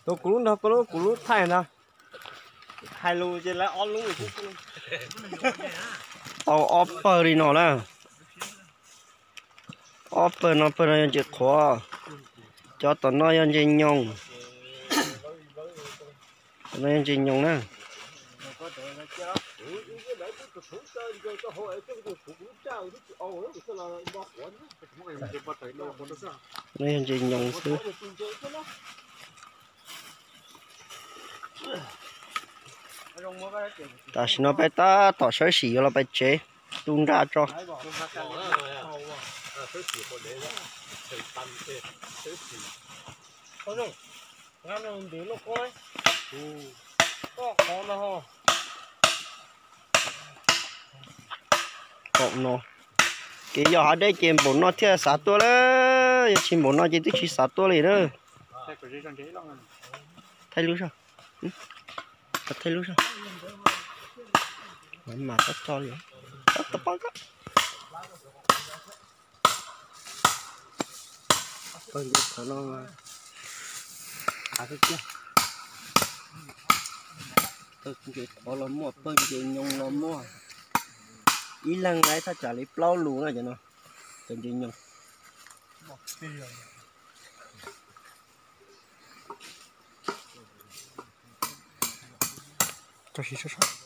Tus kuv lub nrog koj lub, kuv lub thaij ntag. Hais lus ces lawv ob lub xwb. Tau ob pawg li no na. Ob pawg no, pawg no yog ntses qhuav, cov tom no yog ntses nyoos. Tom no yog ntses nyoos na. No yog ntses nyoos xwb. Tam sim no peb tab tom sawv tsees yuav los pem tsev, tu nra tso. Qaum no, kev yos hav dej ces npaum no thiaj xav tuaj lawm, yog tsis npaum no ces twb tsis xav tuaj li na. Thaij lub zog, thaij lub zog. Mas tab tso li, tab tso pob. Pawg ntses qhuav no, av xwb tiag. Pawg ntses qhuav los muaj, pawg ntses nyoos los muaj. Ib leeg lawv thaj tsam li plaub lus na cov no, cov ntses nyoos. Tso siv sab sab.